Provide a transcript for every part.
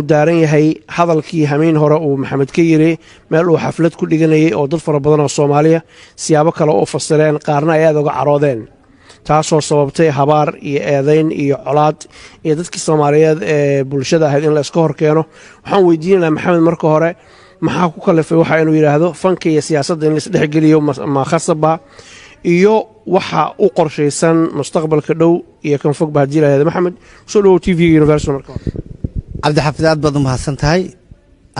Daaran yahay hadalkii hameen hore uu Maxamed ka yiri meel uu xaflad ku dhiganayay oo dad fara badan oo Soomaaliya siyaabo kale u fasireen, qaarna ay aada uga caroodeen, taasoo sababtay habaar iyo eedayn iyo colaad iyo dadkii Soomaaliyeed ee bulshada ahayd in la iska hor keeno. Waxaan weydiinaynaa Maxamed marka hore, maxaa ku kalifay waxa inuu yidhaahdo fanka iyo siyaasadda in laisdhexgeliyo ma khasaba, iyo waxa u qorshaysan mustaqbalka dhow iyo kan fogba haddii lahahdo? Maxamed, kusoo dhawow TV Universal marka hore. Cabdixaafid, aad baad u mahadsan tahay.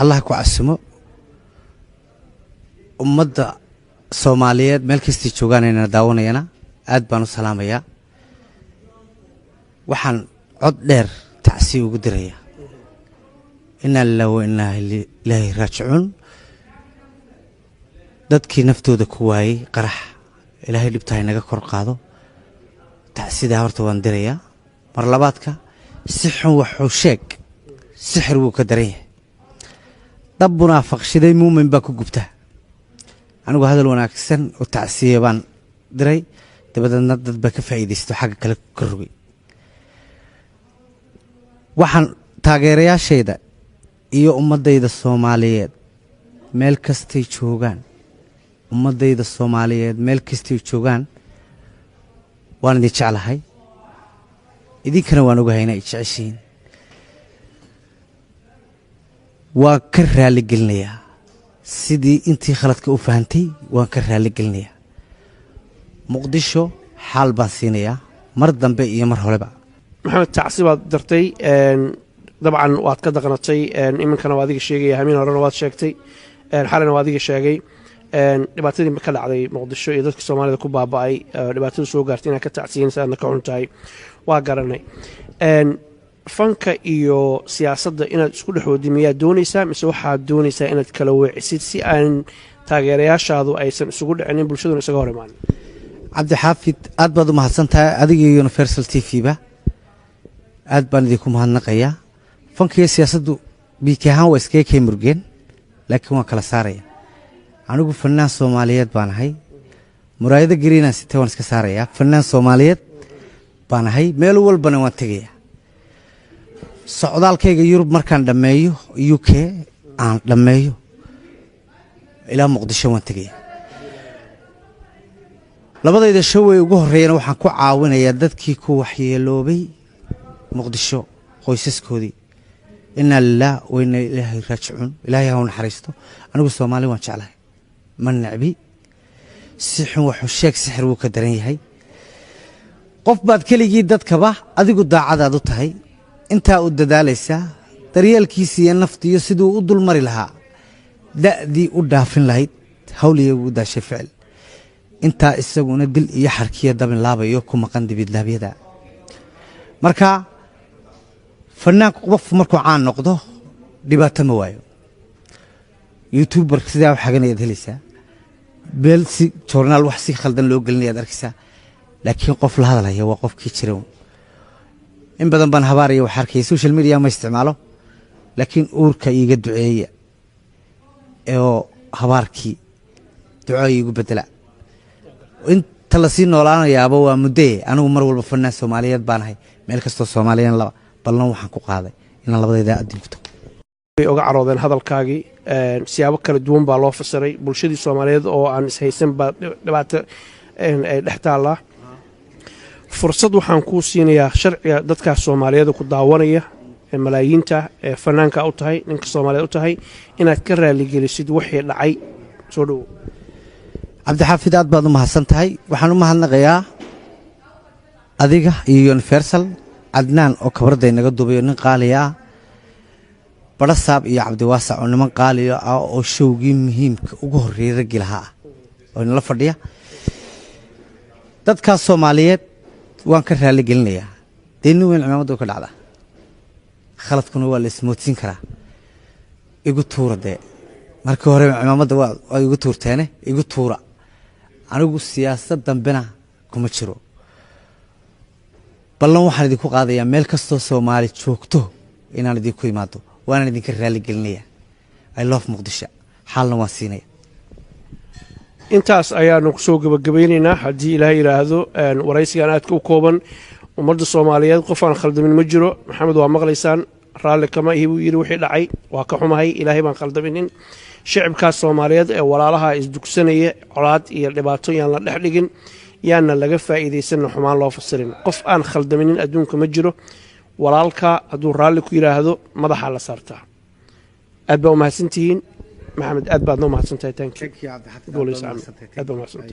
Allah ku casimo. Ummadda Soomaaliyeed meel kastay joogaanayna daawanayana aad baan u salaamayaa. Waxaan cod dheer tacsiya ugu dirayaa, inaa lilah wa inaa ilaahi raajicuun, dadkii naftooda ku waayey qarax. Ilaahay dhibtahay naga kor qaado. Tacsidaa horta waan dirayaa. Mar labaadka, si xun waxuu sheeg sixir wuu ka daran yahay. Dab munaafaqshiday muumin baa ku gubta. Anigu hadal wanaagsan oo tacsiya baan diray, dabadeedna dad baa ka faa'iidaysto, xagga kale ka rogay. Waxaan taageerayaashayda iyo ummaddayda Soomaaliyeed meel kastay joogaan, ummaddayda Soomaaliyeed meel kastay joogaan, waan idin jeclahay, idinkana waan ogahay inay jeceshihiin. Waan ka raali gelinayaa sidii intii khaladka u fahantay, waan ka raali gelinayaa. Muqdisho xaal baan siinayaa mar dambe iyo mar horeba. Maxamed, tacsi baad dartay, dabcan waad ka daqnatay. Iminkana waa adiga sheegaya, hameen horena waad sheegtay, xalina waa adiga sheegay dhibaatadii ka dhacday Muqdisho iyo dadka Soomaalida ku baaba'ay, dhibaatada soo gaartay inaad ka tacsiyanaysa, aadna ka xun tahay, waa garanay. Fanka iyo siyaasadda inaad isku dhex wadi miyaad doonaysaa, mise waxaad doonaysaa inaad kala weecisid si aan taageerayaashaadu aysan isugu dhicinin, bulshaduna isaga hor imaanin? Cabdixaafid, aad baad u mahadsan tahay, adiga iyo Universal TV ba aad baan idinku mahadnaqayaa. Fanka iyo siyaasaddu biiki ahaan waa iskaga kay murgeen, laakiin waan kala saaraya. Anigu fanaan Soomaaliyeed baan ahay. Muraayado gariinaan sitay waan iska saarayaa. Fanaan Soomaaliyeed baan ahay, meel walbana waan tegayaa. Socdaalkayga Yurub markaan dhammeeyo, UK aan dhammeeyo, ilaa Muqdisho waan tegaya. Labadayda showay ugu horreeyana waxaan ku caawinayaa dadkii ku waxyeeloobay Muqdisho, qoysaskoodii. Inaa lilah wa inaa ilaahi raajicuun. Ilaahay ha u naxariisto. Anigu Soomaali waan jeclahay, ma necbi. Si xun waxu sheeg sixir wuu ka daran yahay. Qof baad keligii dadkaba adigu daacadaad u tahay, intaa u dadaalaysaa daryeelkiisa iyo naftiiyo siduu u dulmari lahaa, da'dii u dhaafin lahayd, hawliya ugu daashay ficil, intaa isaguna dil iyo xarkiya dabin laabayo ku maqan dibidlaabyada. Marka fanaanku qofku markuu caan noqdo dhibaato ma waayo. YouTuber sidaa u xaganayaad helaysaa, meel si joornaal wax si khaldan loo gelinayaad arkaysaa, laakiin qof la hadalaya waa qofkii jira. In badan baan habaaraya wax arkaya. Social media ma isticmaalo, laakiin uurka iiga duceeya oo habaarkii duco iigu bedela. Inta lasii noolaanayaaba waa muddee. Anigu mar walba fanaan Soomaaliyeed baan ahay, meel kastoo Soomaaliyan laba ballan waxaan ku qaaday inaan labadayda adduun ku tago. Bay uga caroodeen hadalkaagii, siyaabo kala duwan baa loo fasiray. Bulshadii Soomaaliyeed oo aan ishaysan baa dhibaato ay dhex taallaa. Fursad waxaan kuu siinayaa sharciga dadkaas Soomaaliyeed ku daawanaya ee malaayiinta ee fanaanka u tahay, ninka Soomaaliyeed u tahay, inaad ka raaligelisid wixii dhacay. Soo dhowow. Cabdixaafid, aad baad u mahadsan tahay. Waxaan u mahadnaqayaa adiga iyo Universal, Cadnaan oo kabarday naga duubayo, nin qaaliya ah, Barasaab iyo Cabdiwaasac oo niman qaaliya ah oo showgii muhiimka ugu horreeyey raggii lahaa ah oo inala fadhiya. Dadkaas Soomaaliyeed waan ka raali gelinayaa. Dee nin weyn cimaamadda ka dhacda, khaladkuna waa la ismoodsiin karaa. Igu tuura dee, markii hore cimaamadda waa igu tuurteene, igu tuura. Anigu siyaasad dambena kuma jiro. Ballan waxaan idinku qaadayaa meel kastoo Soomaali joogto inaan idinku imaado, waanaan idinka raali gelinaya. I love Muqdisho, xaalna waan siinaya. Intaas ayaanu kusoo gebagabaynaynaa, haddii Ilaah yidhaahdo, waraysigan aadka u kooban. Ummadda Soomaaliyeed qof aan khaldamin ma jiro. Maxamed, waa maqlaysaan. Raalli kama ihi, buu yidhi, wixii dhacay. Waa ka xumahay. Ilaahay baan khaldaminin. Shicibkaas Soomaaliyeed ee walaalaha isdugsanaya colaad iyo dhibaato yaan la dhex dhigin, yaana laga faa'iidaysanna, xumaan loo fasirin. Qof aan khaldaminin adduunka ma jiro. Walaalka hadduu raalli ku yidhaahdo, madaxaa la saartaa. Aad baa umahadsantihiin. Maxamed, aad baadna umahadsantahay. Thank you. Aad baa umahadsantahay.